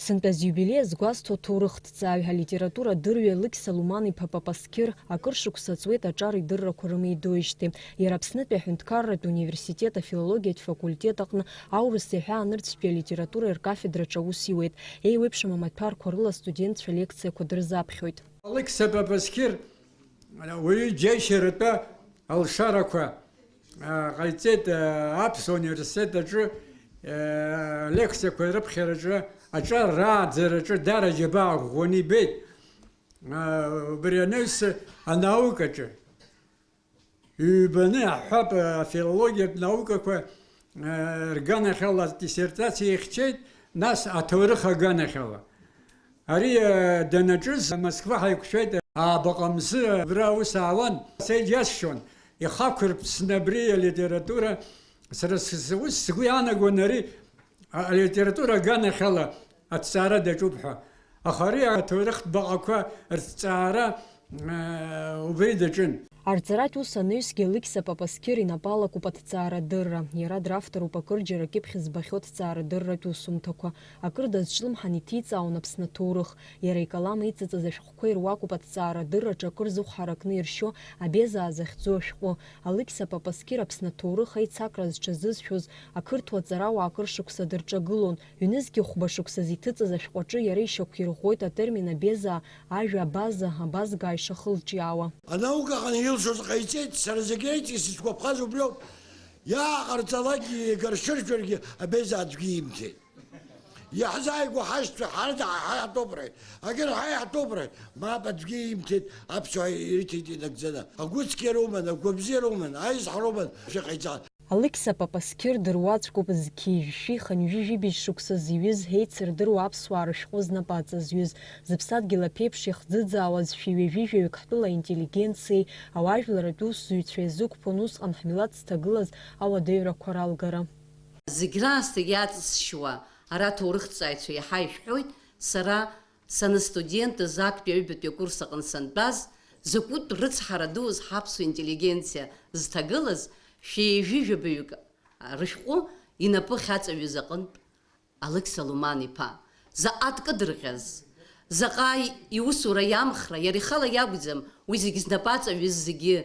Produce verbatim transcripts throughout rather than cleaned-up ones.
Сынтәа зиубилеи азгәазҭо аҭоурыхҭҵааҩ, алитература адырҩы Алықьса Луман-иԥа Папасқьыр акыр шықәса ҵуеит аҿар идыррақәа рымеидоижьҭеи. Иара Аԥснытәи аҳәынҭқарратә университет афилологиатә факультет аҟны аурыс иаҳәа анырцәтәи алитературеи ркафедраҿы аус иуеит. Еиуеиԥшым амаҭәарқәа рыла астудентцәа лекциақәа дырзаԥхьоит. Алықьса Папасқьыр уаҩы џьеишьаратәы алшарақәа, а, ҟаиҵеит, а, Аԥсуа университет аҿы, а, лекциақәа рыԥхьараҿы аҿар рааӡараҿы дара џьабаа ӷәӷәаны ибеит. А, убри анаҩс анаукаҿы ҩбаны иаҳҳәап, афилологиатә наукақәа, а, рганахьала диссертациа ихьчеит, нас аҭоурых аганахьала. Ари, э, данаҿыз Москва ҳаиқәшәеит, аабаҟа мзы абра аус аауан, са иџьасшьон, ихақәырԥсны абри алитература, сара с-, с-, ус сгәы иаанагон ари, а, алитература аганахьала аҭҵаара даҿуп ҳәа. Аха ари аҭоурыхтә баҟақәа рҭҵаара, э, убри даҿын. Арҵаратә ус анаҩсгьы Алықьса Папасқьыр инапы алакуп аҭҵаарадырра. Иара дравторуп акырџьара акьыԥхь збахьоу аҭҵаарадырратә усумҭақәа. Акыр дазҿлымҳан иҭиҵаауан Аԥсны аҭоурых. Иара икалам иҵыҵыз ашәҟәқәа ируакуп аҭҵаарадырраҿы акыр зыхәҳаракны иршьо Абезаа захьӡу ашәҟәы. Алықьса Папасқьыр Аԥсны аҭоурых аицакра зҽазызшәоз ақырҭуа ҵарауаа акыр шықәса дырҿагылон. Ҩнызқьи хәба шықәсаз иҭыҵыз ашәҟәаҿы иара ишьақәирӷәӷәоит атермин абезаа, ажәа абаза, абазгаа ишахылҿиаауа. Анаука аҟны илшоз ҟаиҵеит, сара зегь реиҵегь сызгәаԥхаз убриоуп. Иааҟарҵалакгьы, игаршыршәаргьы абезаа аӡәгьы имҭеит. Иаҳзааигәоу ҳашьцәа ҳара ҳа-, ҳа-, ҳаиҳатәуп рҳәеит. Агьырҳәа ҳаиҳатәуп рҳәеит. Мап, аӡәгьы имҭеит, аԥсуаа ирыҭеит инагӡаны. Агәыцқьа руман, агәабзиа руман, аизҳа руман, шәыҟаиҵан. Алықьса Папасқьыр дыруаӡәкуп зқьи жәшәи хынҩажәи жәибжь шықәса зиҩыз еицырдыруа аԥсуаа рышәҟәы знапы аҵазҩыз, зыԥсадгьыл аԥеиԥш иахӡыӡаауаз шәи ҩажәи жәаҩык ҳтәыла интеллигенциеи ауаажәларратә усзуҩцәеи иазықәԥон усҟан ҳмилаҭ зҭагылаз ауадаҩрақәа ралгара. Зегь раасҭа иаҵысшьуа ара аҭоурыхҭҵааҩцәа иаҳа ишәҳәоит, сара саныстудентыз актәи аҩбатәи акурс аҟны сантәаз, закәытә рыцҳара дуз ҳаԥсуа интеллигенциа зҭагылаз шәи ҩажәи жәабаҩык рышәҟәы инапы ахьаҵаҩыз аҟынтә Алықьса Луман-иԥа. Заҟа дкыдырҟьаз, заҟа иусура иамхра, иара ихала иакәӡам, уи зегь знапы аҵаҩыз зегьы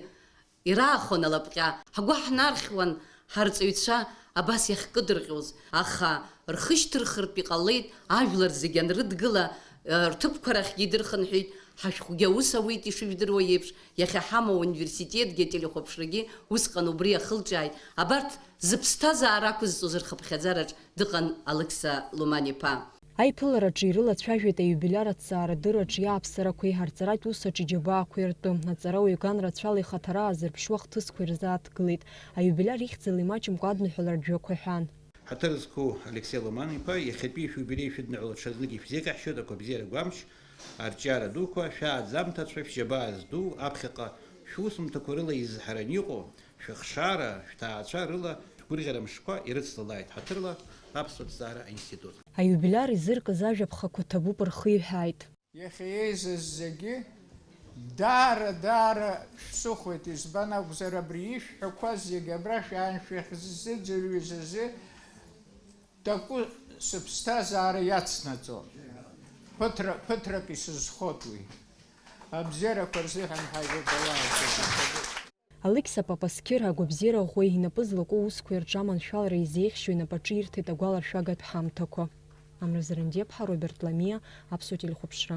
ираахон алапҟьа, ҳгәы ҳнархьуан ҳарҵаҩцәа абас иахькыдырҟьоз, аха рхы шьҭырхыртә иҟалеит, ажәлар зегь анрыдгыла, э, рҭыԥқәа рахьгьы идырхынҳәит, ҳашәҟәгьы аус ауеит ишыжәдыруа еиԥш, иахьа ҳамоу ауниверситетгьы ателехәаԥшрагьы усҟан убри иахылҿиааит, абарҭ зыԥсҭазаара ақәызҵоз рхыԥхьаӡараҿ дыҟан Алықьса Луман-иԥа. Аиԥылараҿы ирылацәажәеит аиубилиар аҭҵаарадырраҿы иааԥсарақәеи арҵаратә усаҿы иџьабаақәеи ртәы. Аҵарауаҩ ган рацәала ихаҭара аазырԥшуа ахҭысқәа ирзааҭгылеит. Аиубилиар ихьӡала имаҷымкәа адныҳәаларатә жәақәа ҳәан. Ҳаҭыр зқәу Алексеи Ломан-иԥа, иахьатәи шәиубилеи шәыдныҳәалаҿы знык ишәзеиӷьаҳшьоит агәабзиара гәамч, арҿиара дуқәа, шәааӡамҭацәа, шәџьабаа зду, аԥхьаҟа шәусумҭақәа рыла изҳараны иҟоу, шәыхшара, шәҭаацәа рыла шәгәырӷьара мшқәа ирыцлалааит ҳаҭырла Аԥсуа ҭҵаара аинститут. Аиубилиар изыркыз ажәаԥхақәа ҭабуп рхиҳәааит. Иахьа еизаз зегьы даара, даара шәсыхәеит, избан акәзар, абри ишәҳәақәаз зегьы абра шәаан шәахьзыӡырҩыз азы такәы сыԥсҭазаара иацнаҵон. Ԥыҭра-, ԥыҭрак исызхоит уи. Абзиарақәа рзыҳәан ҳаибабалааит. Алықьса Папасқьыр агәабзиара ӷәӷәеи инапы злаку аусқәеи рҿы аманшәалара изеиӷьшьо инапаҿы ирҭеит агәаларшәагатә ҳамҭақәа. Амра Зарандиаԥҳа, Роберт Ламиа, Аԥсуа телехәаԥшра.